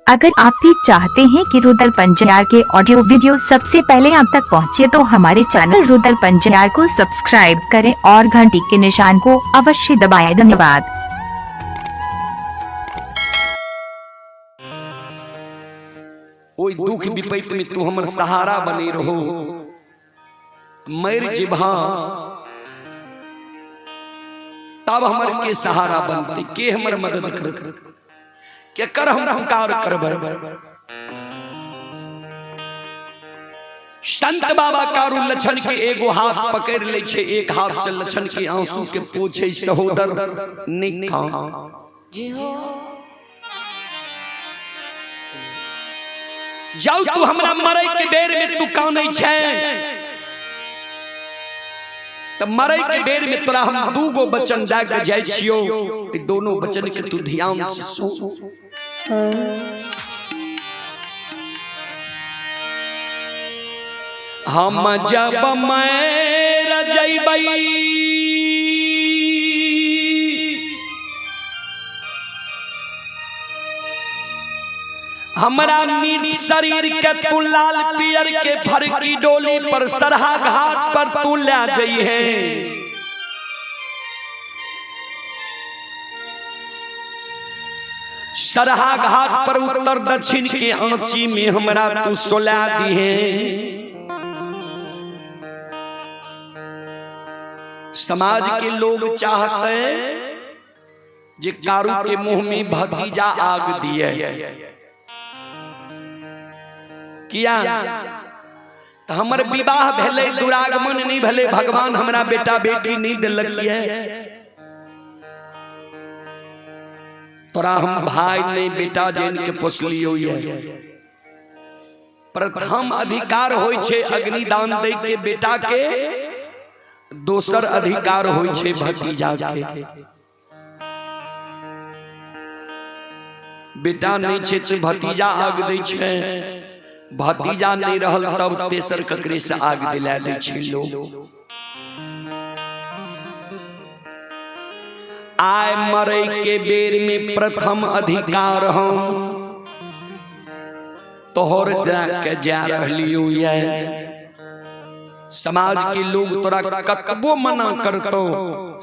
अगर आप भी चाहते हैं कि रुदल पंजियार के ऑडियो वीडियो सबसे पहले आप तक पहुंचे तो हमारे चैनल रुदल पंजियार को सब्सक्राइब करें और घंटी के निशान को अवश्य दबाएं। धन्यवाद। ओहि दुख विपैत में तू हमर सहारा बने रहो। मर जेबहा तब हमर के सहारा बनते, के हमर मदद करते, के कर हम पुकार करबै। संत बाबा कारू लछन के एगो हाथ पकड़ ले छे, एक हाथ से लछन के आंसू के पोछे, सहोदर निका जी हो। जाऊ तू हमरा मरे के बेर में तू कानै छै त मरे के बेर में तोरा हम दू गो वचन दए के जाइ छियौ, ई दोनों वचन के तू ध्यान से सुन। हम जब मर जइबै हमरा मृत शरीर के तू लाल पियर के फरकी डोली पर सरहा घाट पर तू ले जइहे। सरहा घाट पर उत्तर दक्षिण के आंची में हमरा तू सोला दिहे। समाज के लोग चाहते जे कारू के मुंह में भतीजा आग दिए, किया तो हमर विवाह भेलै, दुरागमन नहीं भेलै, भगवान हमरा बेटा बेटी नहीं दिलकिए, तोरा हम भाई नहीं बेटा जन के पोसलियो। प्रथम अधिकार होय छे अग्निदान दे के बेटा के, दोसर अधिकार होय छे भतीजा के। बेटा नहीं छे तो भतीजा आग दै छे, भतीजा नहीं रहल तब तेसर ककरे से आग दिला दै छे लोग। आय मरे के बेर में प्रथम अधिकार हम तोहर के जा रहलियो। ये समाज के लोग तोरा कतबो मना करतो,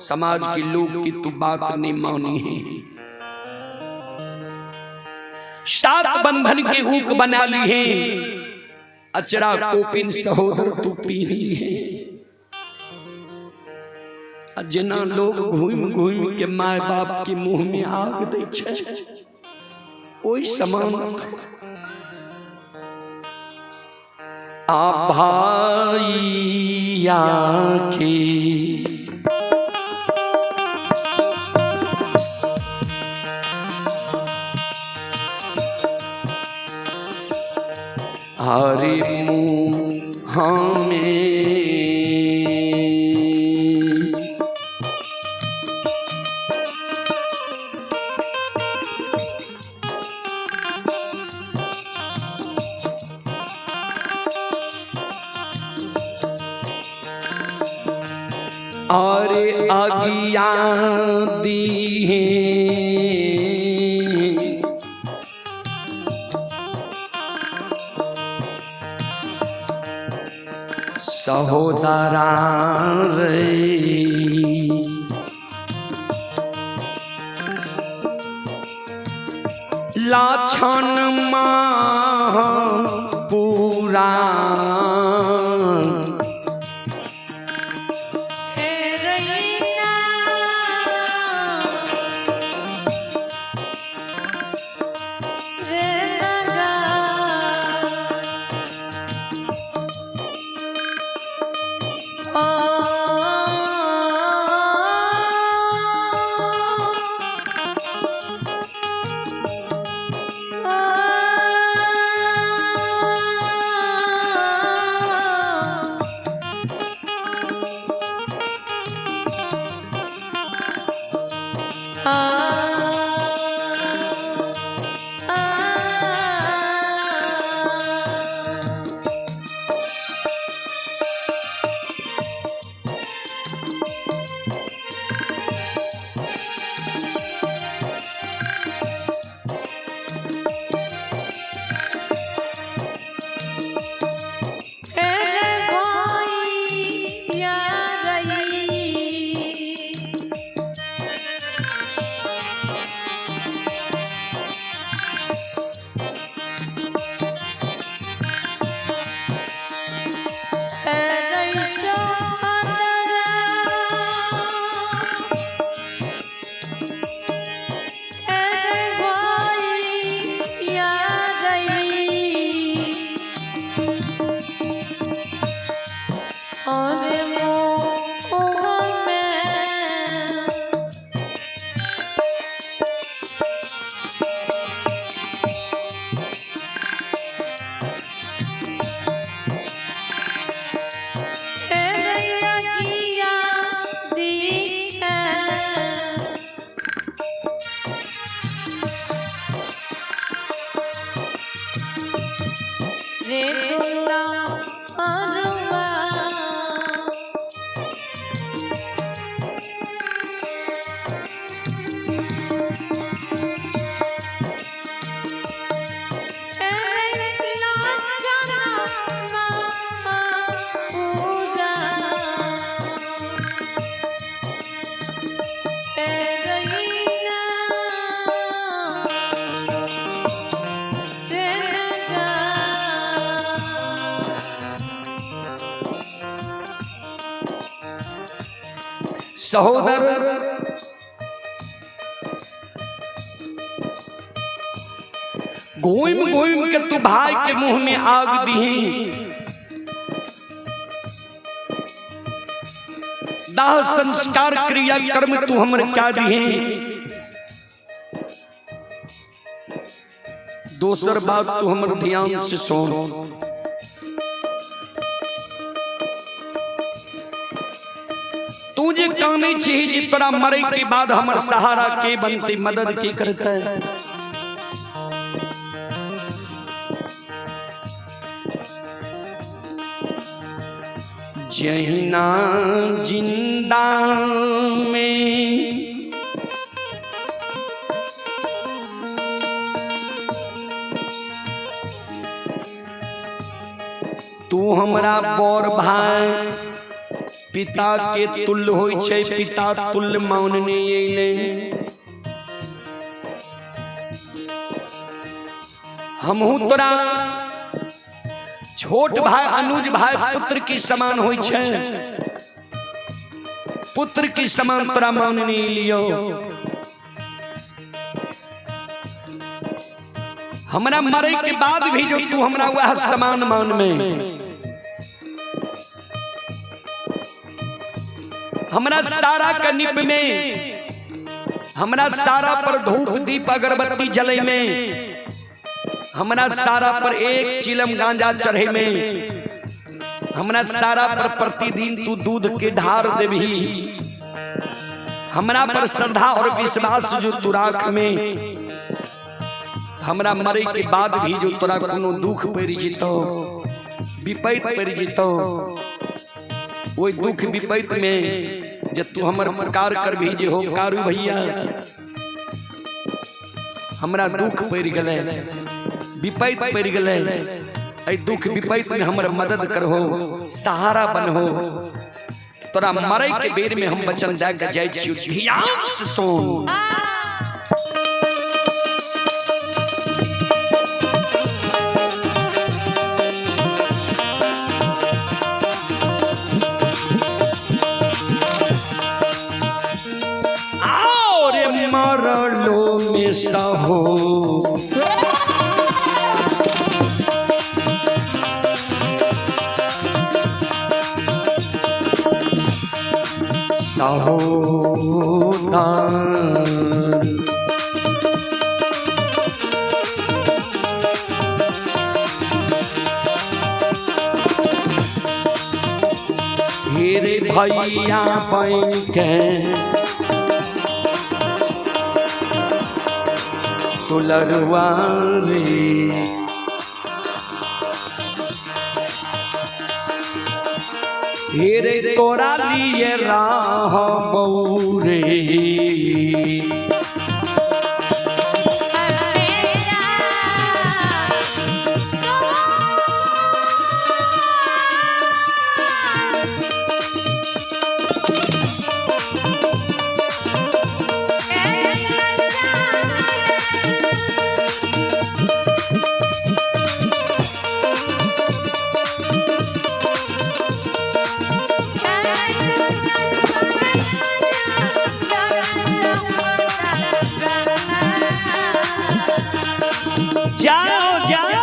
समाज के लोग की तू बात नहीं मानी है। सात बंधन के ऊक बना ली है, अचरा कोपिन सहोदर तू पी ली है। जना लोग घूम घूम के my बाप के मुंह में आग दै छे, ओई समान आ भाईया के हरे मुँह में और अगिया दी है। सहोदरा रे लाछन माह पूरा सहोदर घूम घूम के तू भाई के मुंह में आग दीही। दाह संस्कार क्रिया कर्म तू हमर क्या दीही। दोसर बात तू हमर ध्यान से सुन। तू जे कानै छी जे तोरा मरे के बाद हमर सहारा के बनते, मदद के करते। जहिना जिंदा में तू हमरा बड़ भाई पिता के तुल्य होइ छै, पिता तुल्य मानने अयलै। हमहू तोरा छोट भाई अनुज भाई पुत्र की समान होइ छै, पुत्र की समान तोरा मानने लियो। हमरा मरे के बाद भी जो तू हमरा वह समान मान में, हमरा सारा कनिप में, हमरा सारा पर धूप दीप अगरबत्ती जले में, हमरा सारा पर एक चिलम गांजा चढ़े में, हमरा सारा पर प्रतिदिन तू दूध के ढार देबही, हमरा पर श्रद्धा और विश्वास जो तू राख में, हमरा मरे के बाद भी जो तोरा कोनो दुख पड़ जितो, विपैत पड़ जितो, ओहि दुख विपैत में जे तू हमर पुकार कर भी जे हो कारू भैया हमरा दुख पड़ गेलै, विपैत पड़ गेलै, एहि दुख विपैत में हमर मदद करहो, सहारा बनहो। तोरा मरे के बेर में हम वचन दए के जाइ छियौ, ध्यान से सुन। मरलो में सहो सहोदार हेरे भैया बन के तुलरुआ रे, हेरे तोरा लिए राह बौरे। जाओ जाओ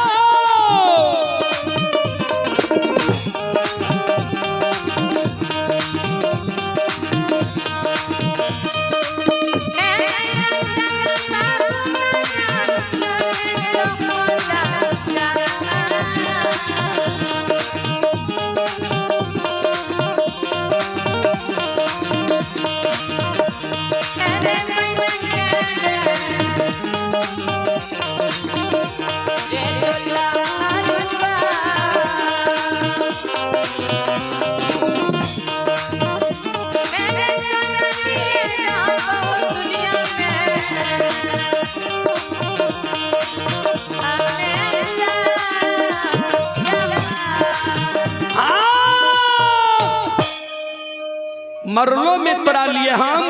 मरलो में तोरा लिए हम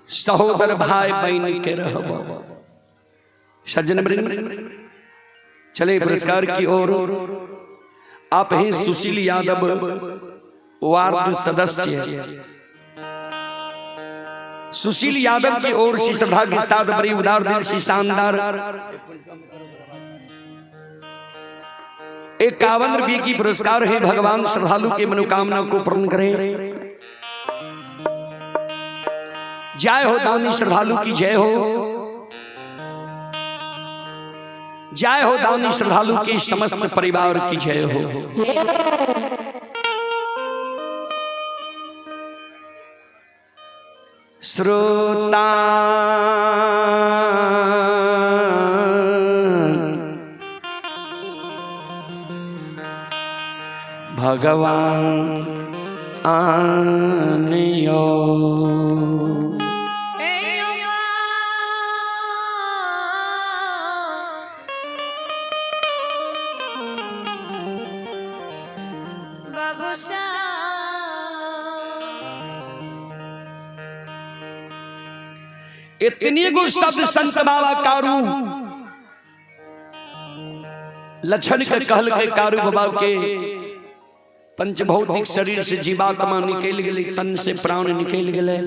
सहोदर भाई बहन के रहब। सज्जन वृंद चले पुरस्कार की ओर। आप हैं सुशील यादव वार्ड सदस्य। सुशील यादव की ओर से श्रद्धा के साथ बड़ी उदार दिल से शानदार 51 रुपये की पुरस्कार है। भगवान श्रद्धालु के मनोकामना को पूर्ण करें। जय हो दानी श्रद्धालु की जय हो, जय हो दानी श्रद्धालु के समस्त परिवार की जय हो। श्रोता भगवान आनियो इतनी गो शब्द संत बाबा कारू लक्षण के कहल के कारू बाबा के पंचभौतिक शरीर से जीवात्मा निकल गई, तन से प्राण निकल गए।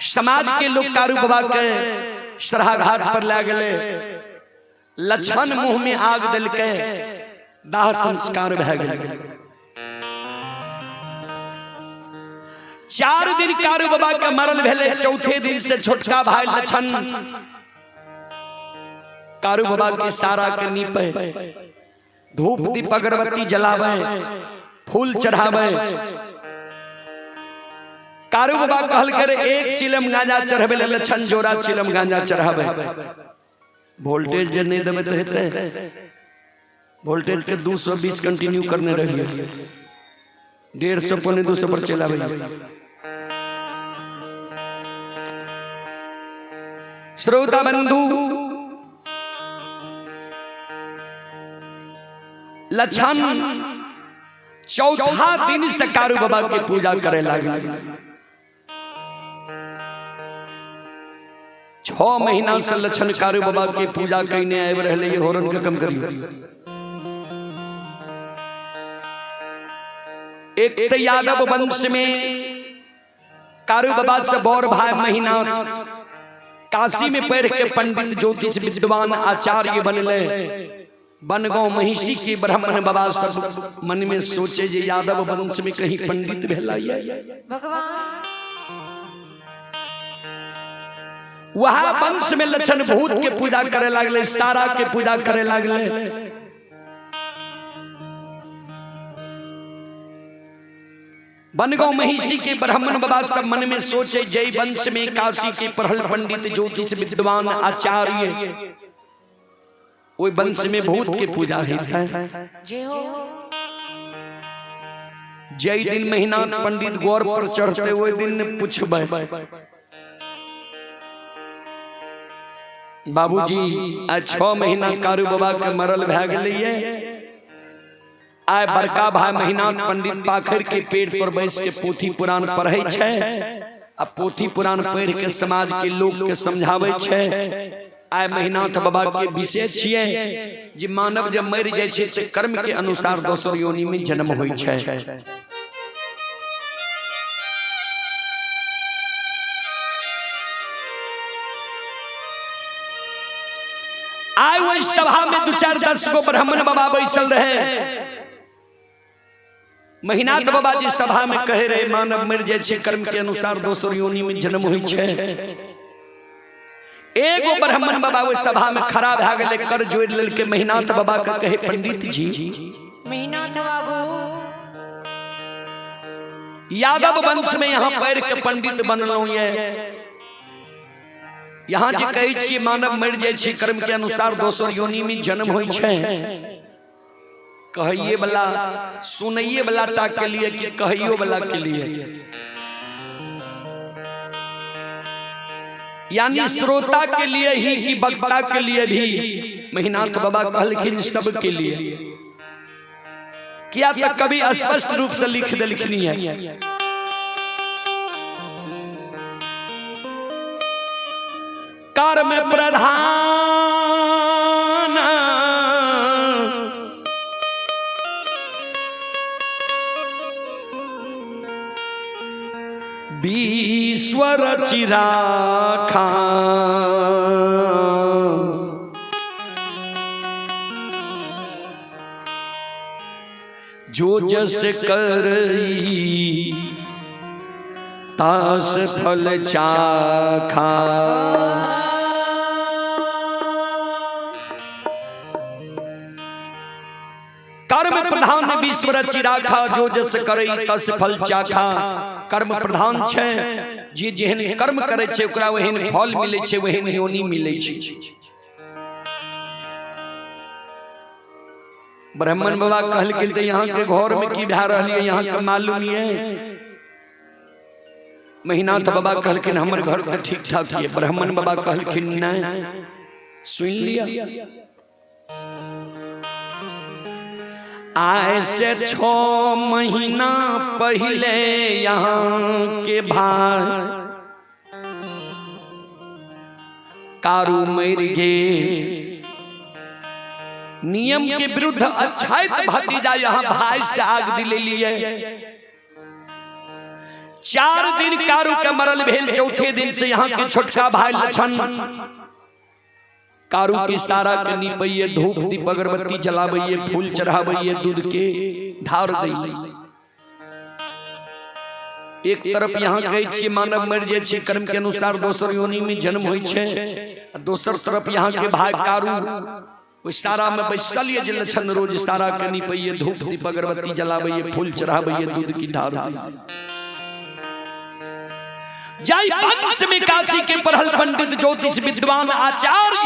समाज के लोग कारू बाबा के सराघाट पर ला गए, लक्षण मुंह में आग दिल के दाह संस्कार भय गए। 4 दिन कारू बाबा के मरल भेले, चौथे दिन से छोटका भाई लक्षण कारू बाबा के सारा के नीपे, धूप दीप अगरबत्ती जलावे, फूल चढ़ावे। कारू बाबा कहल करे एक चिलम गांजा चढ़ावे लक्षण जोड़ा चिलम गांजा चढ़ावे। वोल्टेज जे नहीं देवे तो हेते, वोल्टेज के 220 कंटिन्यू करने रहिए, 150 175 पर चलावे। श्रोता बंधु लक्षण चौथा दिन से कारू बाबा की पूजा करे लगे। 6 महीना से लक्षण कारू बाबा की पूजा कईने आबि रहले, होरन के कम करियो। एक तो यादव वंश में कारू बाबा से बड़ भाई महीना काशी में पढ़ के पंडित ज्योतिष विद्वान आचार्य बनले। बनगांव महिषी के ब्राह्मण बाबा सब मन में सोचे जे यादव वंश में कहीं पंडित भेला भगवान। वहां वंश में लक्षण भूत के पूजा करे लागले, सारा के पूजा करे लागले। बनगांव महिषी के ब्राह्मण बाबा सब मन में सोचे जय वंश में काशी के पढ़ल पंडित ज्योतिष विद्वान आचार्य, वही वंश में भूत के पूजा होता है। जय दिन महीना पंडित गौर पर चढ़ते हुए दिन पूछबे बाबूजी आज 6 महीना कारू बाबा के मरल भै गेलैये, आय बड़का भाई महीना पंडित पाखर के पेड़ पर बैस के पोथी पुराण पढ़े छै, आ पोथी पुराण पढ़ के समाज के लोग के समझावे छै। आय महीनाथ बाबा के विषय छियै जे मानव जब मरि जाइ छै त कर्म के अनुसार दोसर योनि में जन्म होइ छै। आय वही सभा में 2 4 10 गो ब्राह्मण बाबा बैसल रहे। महीनाथ बाबा जी सभा में कहे रहे मानव मरि जाइ छै कर्म के अनुसार दोसर योनि में जन्म होइ छै। एगो ब्राह्मण बाबा ओहि सभा में खड़ा भए गेलै, कर जोड़ि लेलकै। महीनाथ बाबा के कहे पंडित जी महीनाथ बाबू यादव वंश में यहाँ पढ़ के पंडित बनलहुँ ये, यहाँ जे कहै छियै मानव मरि जाइ छै कर्म के अनुसार दोसर योनि में जन्म होइ छै, कहिए वाला सुनैए वाला टा के लिए कि कहियो वाला के लिए, यानी श्रोता के लिए ही कि वक्ता के लिए भी। महीनाथ बाबा कहलखिन सब के लिए, क्या तक कभी स्पष्ट रूप से लिख देलखिन है। कर्म प्रधान रचि राखा। जो जस करई तास फल चाखा। कर्म प्रधान विश्व रचि राखा, जो जस करई तस फल चाखा। कर्म प्रधान छै, जे जेहन कर्म करै छै ओकरा ओहन फल मिलै छै, ओहन योनि मिलै छै। ब्राह्मण बाबा कहलखिन तऽ यहाँ के घर में की भए रहल ये यहाँ के मालूम ये? महिनाथ बाबा कहलखिन हमर घर तऽ ठीक ठाक ये। ब्राह्मण बाबा कहलखिन नहीं, सुन लिया। आय से 6 महीना पहले यहाँ के भाई कारू मर गए। नियम के विरुद्ध अछैत भतीजा यहाँ भाई से आग दिले लिए। 4 दिन कारू के मरल भेल, चौथे दिन से यहाँ के छोटका भाई लक्षण कारू के सारा के निपैये, धूप दीप अगरबत्ती जलाबैये, फूल चढ़ाबैये, दूध के ढार दैये। एक तरफ यहाँ कहै छियै मानव मरि जाइ छै कर्म के अनुसार दोसर योनि में जन्म होइ छै, दोसर तरफ यहाँ के भाई कारू ओहि सारा में बैसल ये जे लक्षण रोज सारा के निपैये, धूप दीप अगरबत्ती जलाबैये, फूल चढ़ाबैये, दूध की ढार दैये। जाय वंश में काशी के पढ़ल पंडित ज्योतिष विद्वान आचार्य,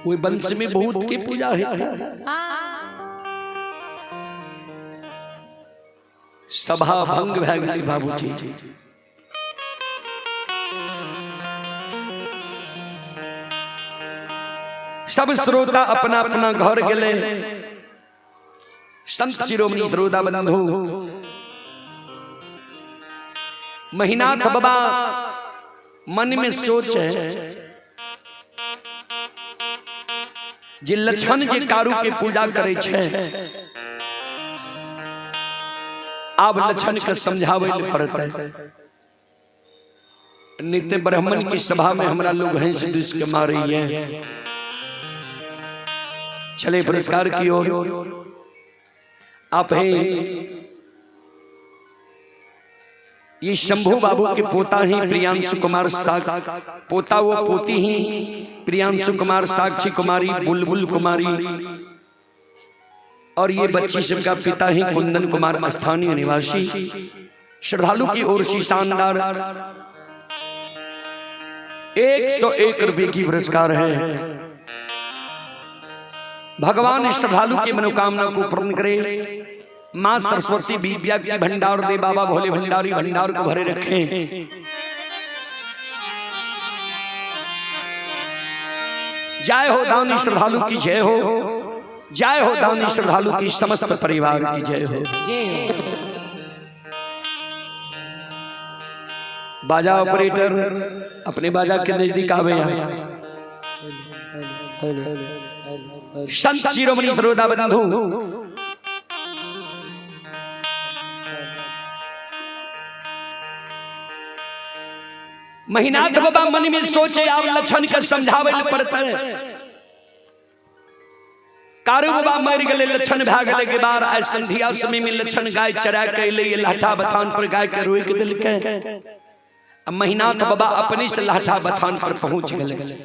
ओहि वंश में बहुत के पूजा है। सभा भंग भए गेलै बाबूजी। सब श्रोता अपना अपना घर गेले। संत शिरोमणि श्रोता बंधु महिनाथ बाबा मन में सोच है जे लक्षण के कारू के पूजा करे छै, आब लक्षण के समझावे ले पड़तै। नित्य ब्राह्मण की सभा में हमरा लोग हंस दुस के मारे। चले पुरस्कार की ओर। आप हैं ये शंभू बाबू के पोता ही प्रियांशु कुमार साग, पोता वो पोती ही प्रियांशु कुमार, साक्षी कुमारी, बुलबुल कुमारी, और ये बच्ची सबका पिता ही कुंदन कुमार, स्थानीय निवासी। श्रद्धालु की ओर से शानदार 101 रुपये की पुरस्कार है। भगवान श्रद्धालु की मनोकामना को पूर्ण करे। माँ सरस्वती विद्या की भंडार दे, बाबा भोले भंडारी भंडार को भरे रखें। जय हो दानी श्रद्धालु की जय हो, जय हो दानी श्रद्धालु की समस्त परिवार की जय हो। बाजा ऑपरेटर अपने बाजा के नजदीक आवे। यहाँ संत शिरोमणि श्रोता बंधु महिनाथ बाबा मन में सोचे आब लक्षण के समझावे ले पड़तै। कारू बाबा मर गए, लक्षण भए गेलै के बाद आइ संध्या समय में लक्षण गाय चरा के अयलै, लाठा बथान पर गाय के रोकि देलकै। महिनाथ बाबा अपने से लाठा बथान पर पहुंच गए।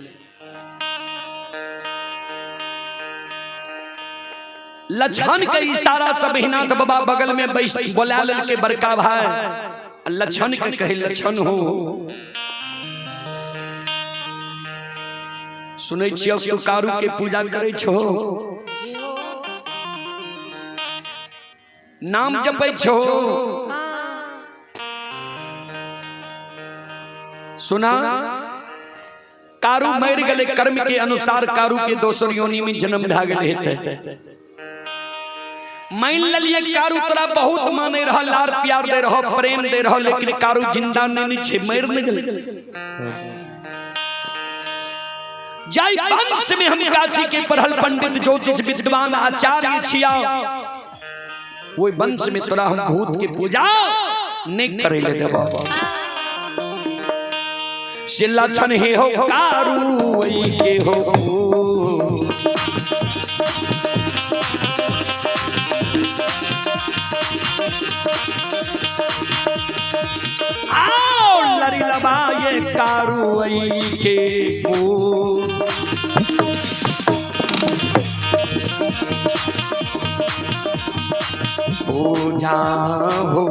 लक्षण के इशारा से महिनाथ बाबा बगल में बैस बोला लेलकै बड़का भाई। लक्षण के कहे लक्षण हो सुनै छियौ तू कारू के पूजा करै छो, नाम जपै छो, सुना कारू मरि गेलै कर्म के अनुसार कारू के दोसर योनि में जन्म भए गेलै हेतै। मान लिये कारू तोरा बहुत माने रह, लार प्यार दे रहो, प्रेम दे रहो, लेकिन कारू जिंदा नहीं छे, मर नहीं गेलै। जाय वंश में हम काशी के पढ़ल पंडित ज्योतिष विद्वान आचार्य छिया, वही वंश में तोरा हम भूत के पूजा नहीं करे ले देबो। से लक्षण हे हो कारू के हो आओ लड़ी लबाए कारू के हो। पूजा हो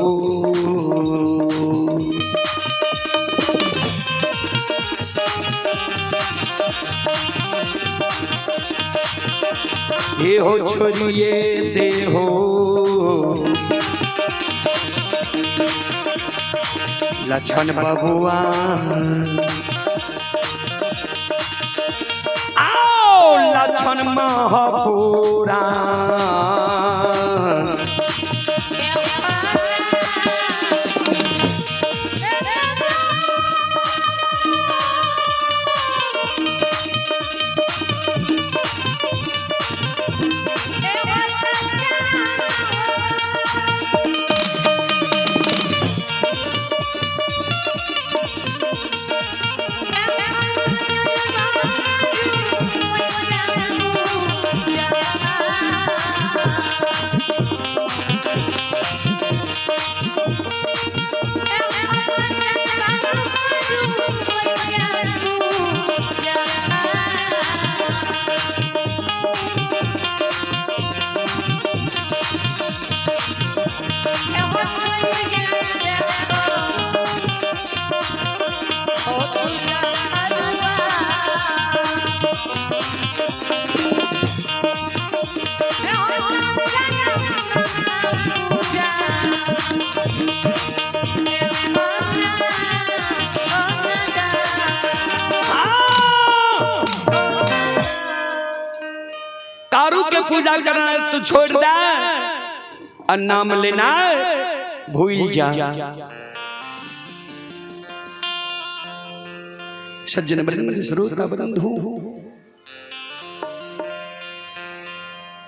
ये हो छोड़िए दे हो लक्षण बबुआ आओ लक्षण महापुरा। कारू के पूजा करना है तो छोड़ दे और नाम लेना भूल जा। सज्जन बंधु श्रोता बंधु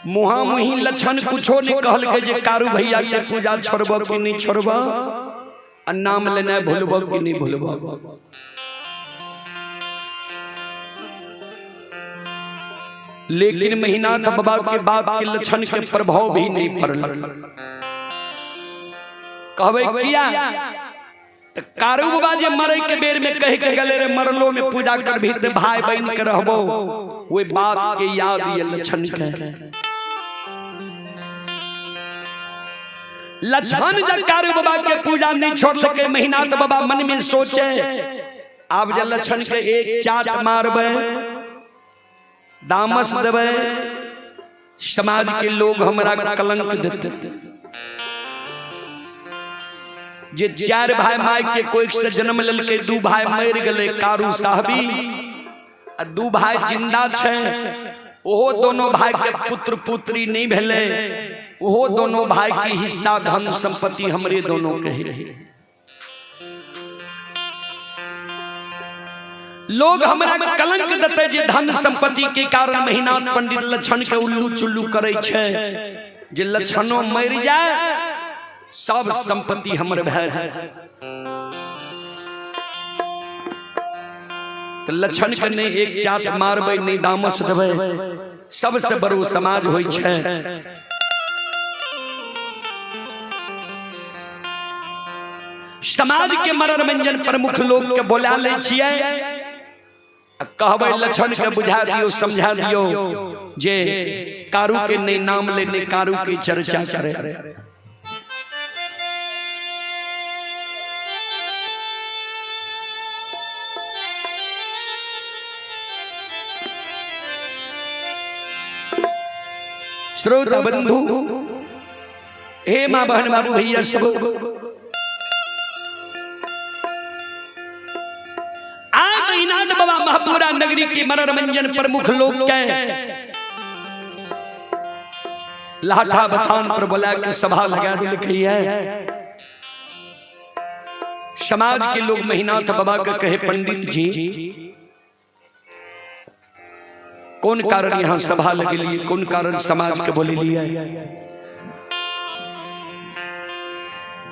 मुहा मुही लक्षण कुछो नहीं कहल के जे कारू भैया के पूजा छोड़ब कि नहीं छोड़ब और नाम लेना भूलब कि नहीं भूलब। लेकिन महिनाथ बाबा के बात के लक्षण के प्रभाव भी नहीं पड़ल। कहबे किया त कारू बाबा जे मरे के बेर में कह के गले रे मरलो में पूजा कर भी ते भाई बहन के रहबो, वे बात के याद ये लक्षण के। लक्षण जब कारू बाबा के पूजा नहीं छोड़ सके महिनाथ बाबा मन में सोचे आप जब लक्षण के एक चाट मारबे दामस देवे समाज के लोग हमरा कलंक देते। जे चार भाई my के कोई से जन्म ललके दू भाई मर गए कारू साहबी आ दू भाई जिंदा छे, ओहो दोनों भाई के पुत्र पुत्री नहीं भेले, ओहो दोनों भाई के हिस्सा धन संपत्ति हमरे दोनों के ही। लोग हमरा कलंक देते जे धन संपत्ति के कारण महिनाथ पंडित लक्षण के उल्लू चुल्लू करे छे, जे लक्षणों मर जाए सब संपत्ति हमर भय जाए। तो लक्षण के नहीं एक चाट मारबै नहीं दामस देबै, सबसे बड़ो समाज होई छे। समाज के मनोरंजन प्रमुख लोग के बोला ले छियै कहबै लक्षण के बुझा दियो समझा दियो जे कारू के नहीं नाम ले नहीं कारू की चर्चा करे। श्रोता बंधु हे माँ बहन बाबू भैया सब महिनाथ बाबा महापुरा नगरी के मनोरंजन प्रमुख लोग के लाठा बथान पर बोला के सभा लगा दिलकै है। समाज के लोग महिनाथ बाबा के कहे पंडित जी कौन कारण यहाँ सभा लगे लिए, कौन कारण समाज के बोले लिए?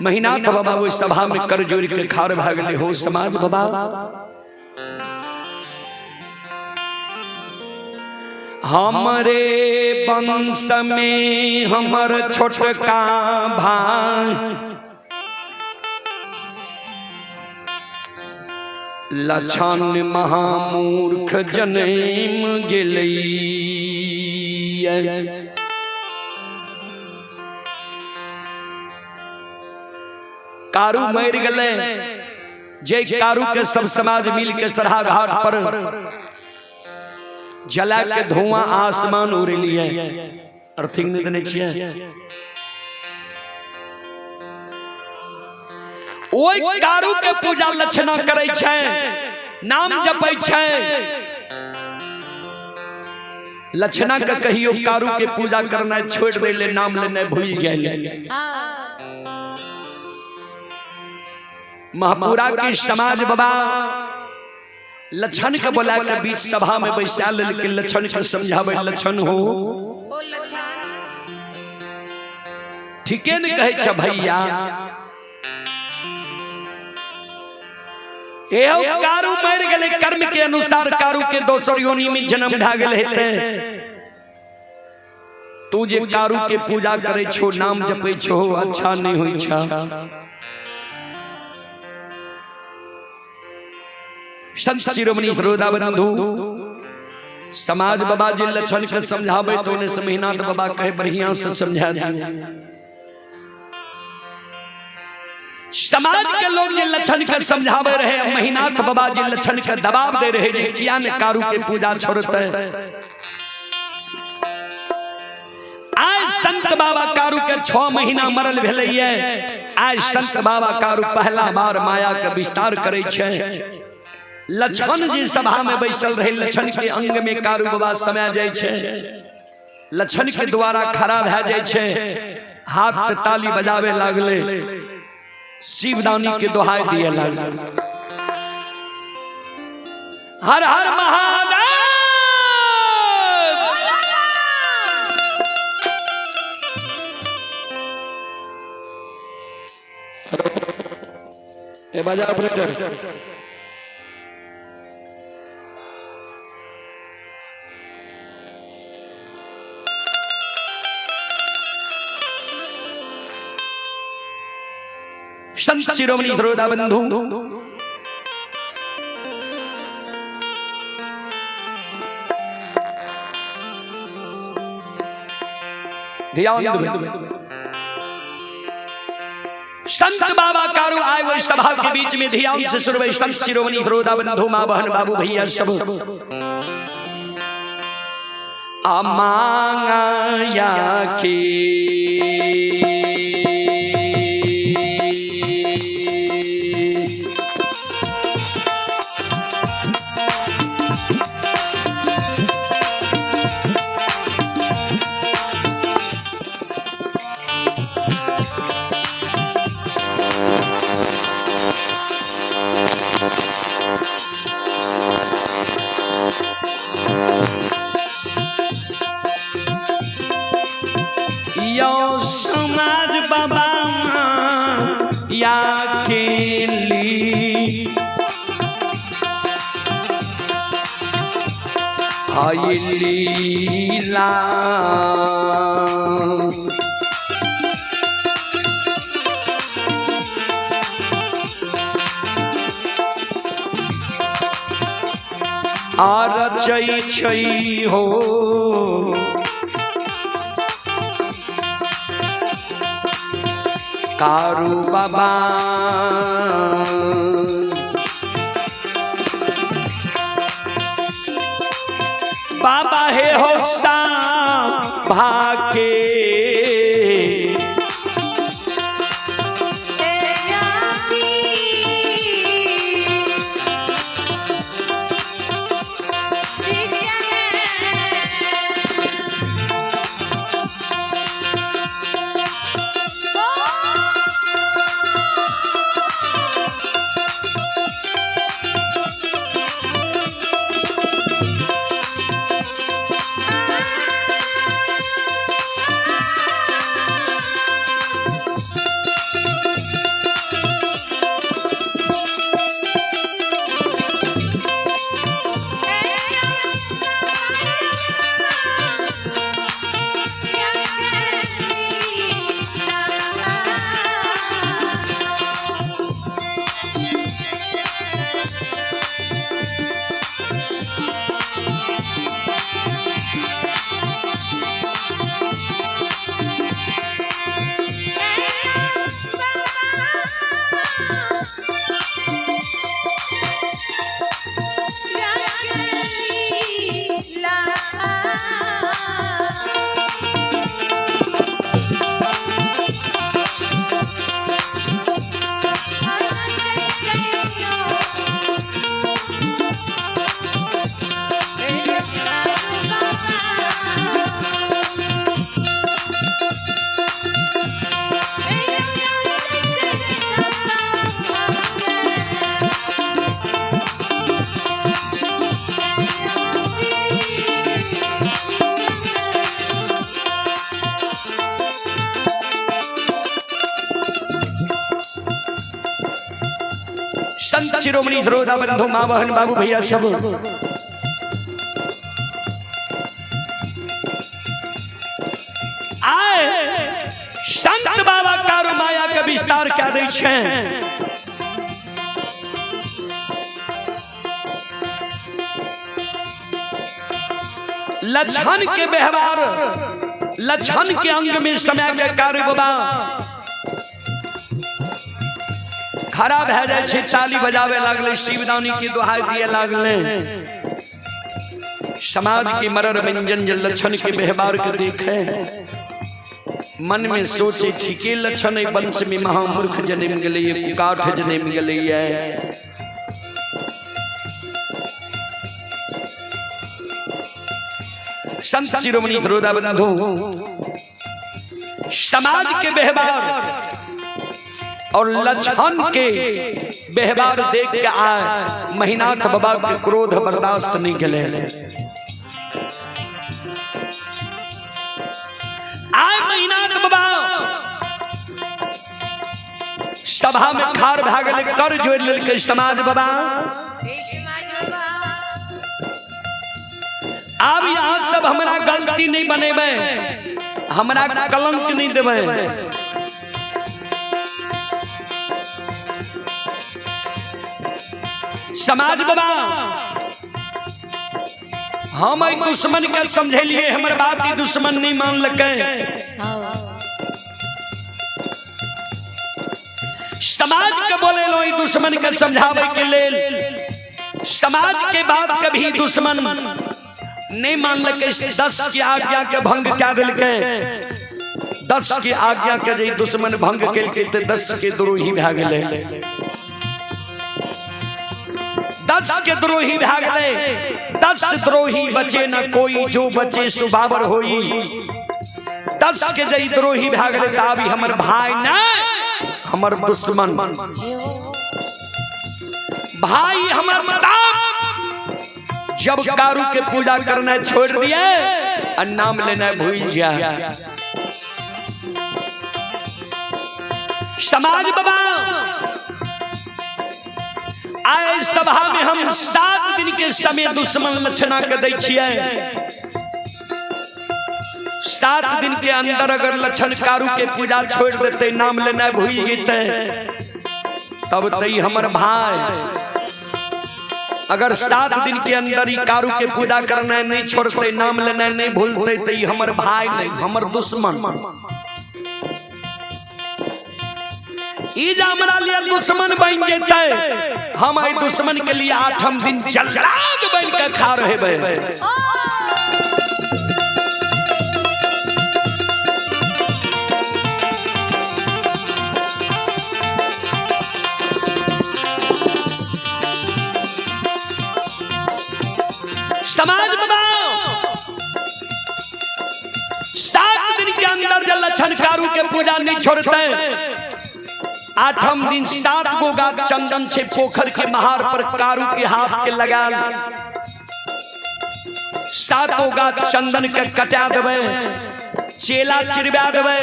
महिनाथ बाबा ओहि सभा में कर जोड़ के खार भए गेलै। हो समाज बाबा, हमरे वंश में हमर छोटका भाई लछन महामूर्ख जनम गेलै। कारू मरि गेलै, जे कारू के सब समाज मिल के सरहा घाट पर जला के धुआं आसमान उड़ेलिए। अर्थिंग नहीं देने छियै। ओहि कारू के पूजा लक्षणा करै छै, नाम जपै छै। लक्षणा के कहियो कारू के पूजा करना छोड़ देले, नाम लेने भूल जाए। महपुरा के समाज बाबा लक्षण के बोला के बीच सभा में बैसा लेलकै, लक्षण के समझावे, लक्षण हो ठीके ने कहै छ भैया, एहो कारू मरि गेलै, कर्म के अनुसार कारू के दोसर योनि में जन्म भए गेल हेतै। तू जे कारू के पूजा करै छो, नाम जपै छो, अच्छा नहीं होइ छ। संत शिरोमणि श्रोता बंधु, समाज बाबा जी लक्षण के समझावे तो उन्हें महिनाथ बाबा कहे बढ़िया से समझा दिया। समाज के लोग जे लक्षण के समझावे रहे, महिनाथ बाबा जी लक्षण के दबाव दे रहे जे किया ने कारू के पूजा छोड़ते। आज संत बाबा कारू के 6 महीना मरल भेलैये। आज संत बाबा कारू पहला बार माया के विस्तार करे छै। लक्षण जी सभा में बैसल रहे, लक्षण के अंग में कारू बाबा समय जाय छै, लक्षण के द्वारा खड़ा भए जाय छै, हाथ से ताली बजावे लागले, शिवदानी के दोहाई दिए लागले, हर हर महादेव। ए बजा ऑपरेटर। संत शिरोमणि श्रोता बंधु, ध्यान देबै। संत बाबा कारू आए हुए सभा के बीच में, ध्यान से सुनबै। संत शिरोमणि श्रोता बंधु, माँ बहन बाबू भैया सब, अमांगा के यो समाज बाबा या केली आई लीला are छै छै हो कारू बाबा। बाबा हे होस्ता भाके शिरोमणि धरोधा बंधु माँ बहन बाबू भैया सब आए संत बाबा कारू माया के विस्तार कए दै छै। लक्षण के व्यवहार, लक्षण के अंग में समय के कार्य बाबा खड़ा भए जाइ छै, ताली बजावे लागले, शिवदानी के दुहाई दिए लागले। समाज के मरर व्यंजन जे लक्षण के व्यवहार के देखे मन में सोचे ठीके लक्षण वंश में महामूर्ख जन्म गेलै, कुकाठ जन्म गेलै। संत शिरोमणि धरोदा बंधु समाज के व्यवहार और लक्षण के व्यवहार देख के आए महिनाथ बाबा के क्रोध बर्दाश्त नहीं गले। आए महिनाथ बाबा सभा में खार भागल कर जोड़ लेलकै समाज बाबा। आब यहाँ सब हमरा गलती नहीं बनेबै, हमरा कलंक नहीं देबै। समाज बाबा हम एहि दुश्मन के समझेलिए, हमर बात ही दुश्मन नहीं मानलकै। समाज के बोलेलो ई दुश्मन के समझावे के लेल, समाज के बात कभी दुश्मन नहीं मानलकै। 10 की आज्ञा के भंग क्या देलकै, 10 की आज्ञा के जे दुश्मन भंग केलकै ते 10 के द्रोही भए गेलै। 10 के द्रोही भए गेलै, 10 द्रोही बचे न कोई, जो बचे सुबाबर होई। 10 के जे द्रोही भए गेलै त आब हमर भाई नहीं, हमर दुश्मन भाई हमर बाप। जब कारू के पूजा करना छोड़ दिए और नाम लेना भूल गया। समाज बाबा आए सभा में हम 7 दिन के समय दुश्मन लक्षणा के दै छियै। 7 दिन के अंदर अगर लक्षण कारू के पूजा छोड़ देते, नाम लेना भूल जेते, तब तई हमर भाई। अगर 7 दिन के अंदर ही कारू के पूजा करना नहीं छोड़ते, नाम लेना नहीं भूलते, तो हमर भाई नहीं, हमर दुश्मन। ई जे हमरा लिए दुश्मन बन जेते, हम एहि दुश्मन के लिए 8म दिन जल्लाद बन के खा रहे। समाज बाबा 7 दिन के अंदर जब लक्षण कारू के पूजा नहीं छोड़ते, 8म दिन 7 गो गाछ चंदन छे पोखर के महार पर कारू के हाथ के लगा 7 गो गाछ चंदन के कटा देबै, चेला चिरवा देबै,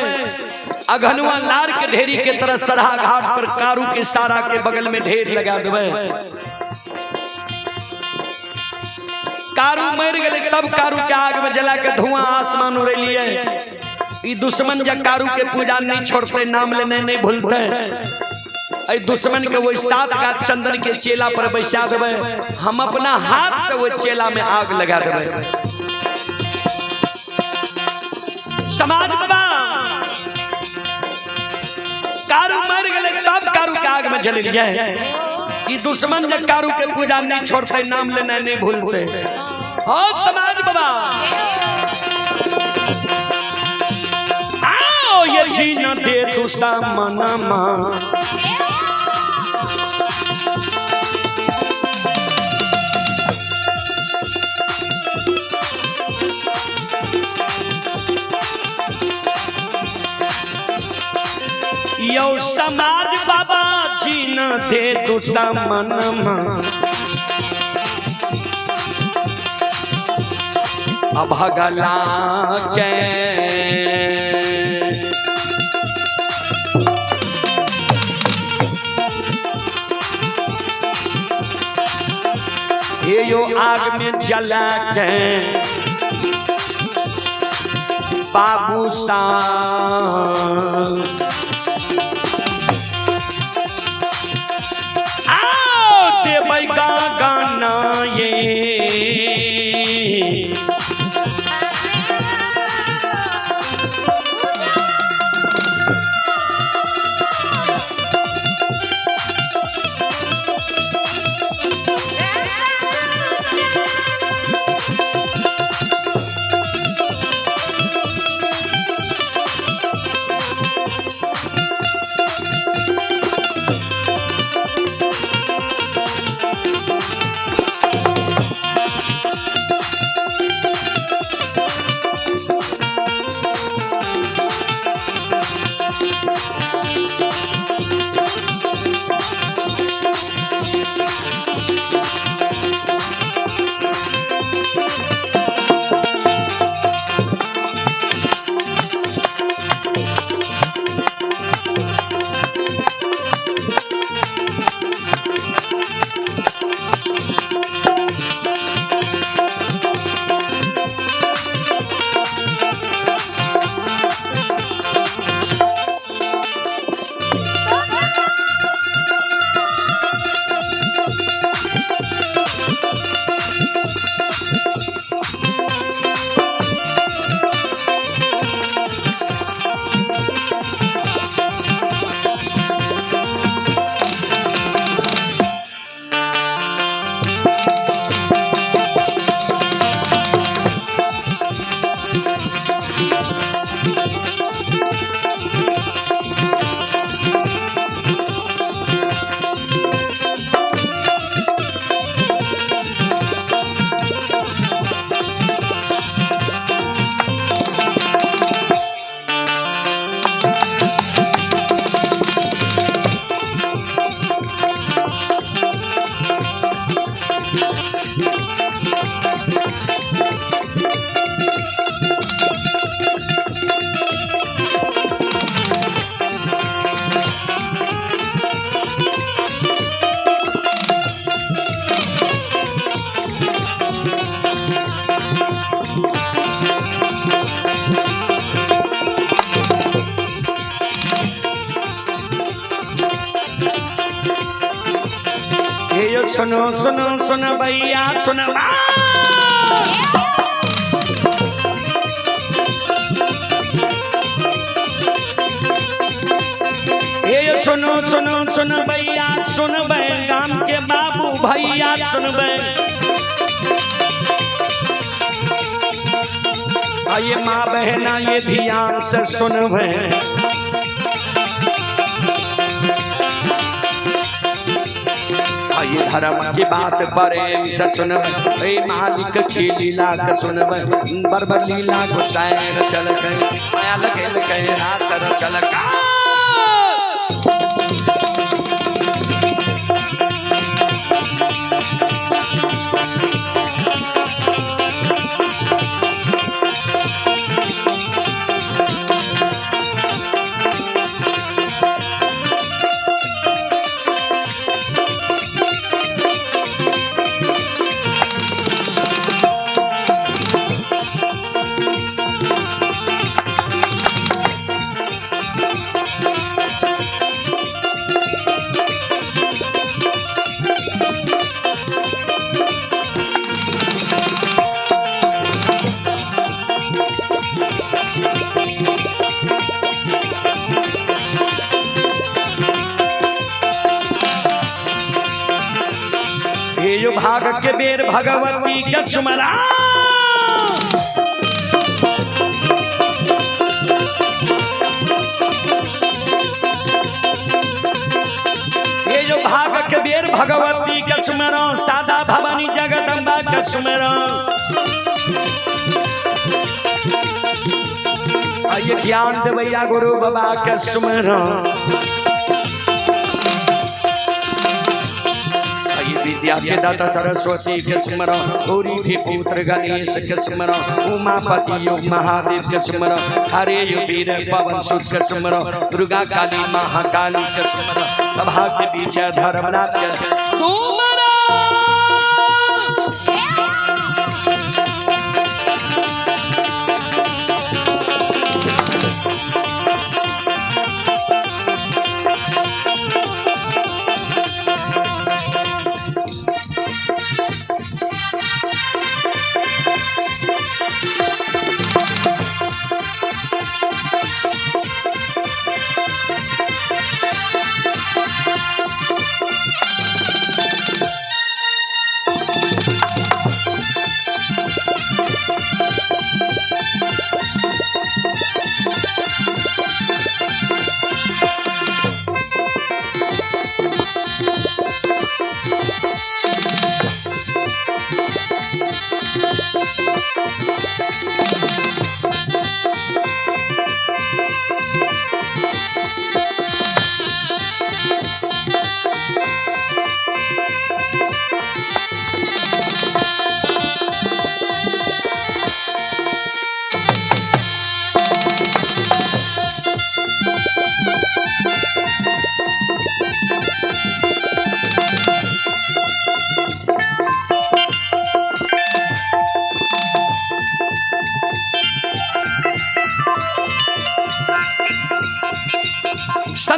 अघनुआ लार के ढेरी के तरह सरहा घाट पर कारू के सारा के बगल में ढेर लगा देबै। कारू मर गए तब कारू के आग में जला के धुआं आसमान उड़ेलिए। ई दुश्मन जब कारू के पूजा नहीं छोड़ते, नाम लेने नहीं भूलते, ऐ दुश्मन के वो 7 गाछ चंदन के चेला पर बैसा देबै, हम अपना हाथ से वो चेला में आग लगा देबै। समाज बाबा कारू मर गए तब कारू के आग में जलेलिए। ई दुश्मन जब कारू के पूजा नहीं छोड़ते, नाम लेना नहीं भूलते। हो समाज बाबा आओ ये जीना दे दुश्मन यो समाज बाबा जीना दे दुश्मन अभगला के। आग में जला के बाबू साहब आओ देबै गाना ये। हे यो सुनो सुनो सुनो भैया सुनो। हे यो सुनो सुनो सुनो भैया सुनबै गाम के बाबू भैया सुनबै। आइए माँ बहना ये ध्यान से सुनबै। ये धर्म की बात प्रेम से सुनबै, ए मालिक की लीला के सुनबै, बरबर लीला गोसाई चल गए माया लगे गए रात चल। हे यो भाग के बेर भगवती के सुमरा। हे यो भाग के बेर भगवती के सुमरा, सादा भवानी जगदम्बा के सुमरा। आइए ज्ञान देवैया गुरु बाबा के सुमरा। विद्या के दाता सरस्वती के स्मरण, गौरी के पुत्र गणेश के स्मरण, उमापति योग महादेव के स्मरण, हरे वीर पवन सुत के स्मरण, दुर्गा काली महाकाली के स्मरण, सभा के बीच धर्मनाथ के सुमरण।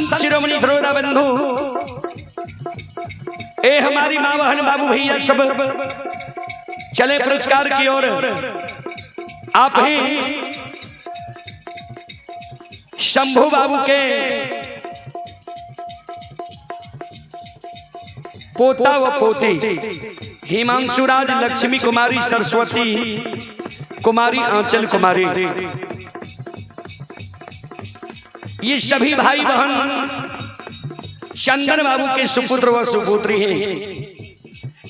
संत शिरोमणि श्रोता बंधु, ए हमारी माँ बहन बाबू भैया सब चले पुरस्कार की ओर। आप ही शंभू बाबू के पोता व पोती हिमांशुराज, लक्ष्मी कुमारी, सरस्वती कुमारी, आंचल कुमारी, ये सभी भाई बहन चंदन बाबू के सुपुत्र व सुपुत्री हैं।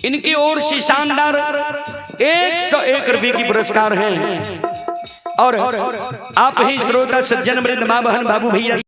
इनकी ओर से शानदार 101 रुपये की पुरस्कार हैं। और आप ही श्रोता सज्जन वृंद माँ बहन बाबू भैया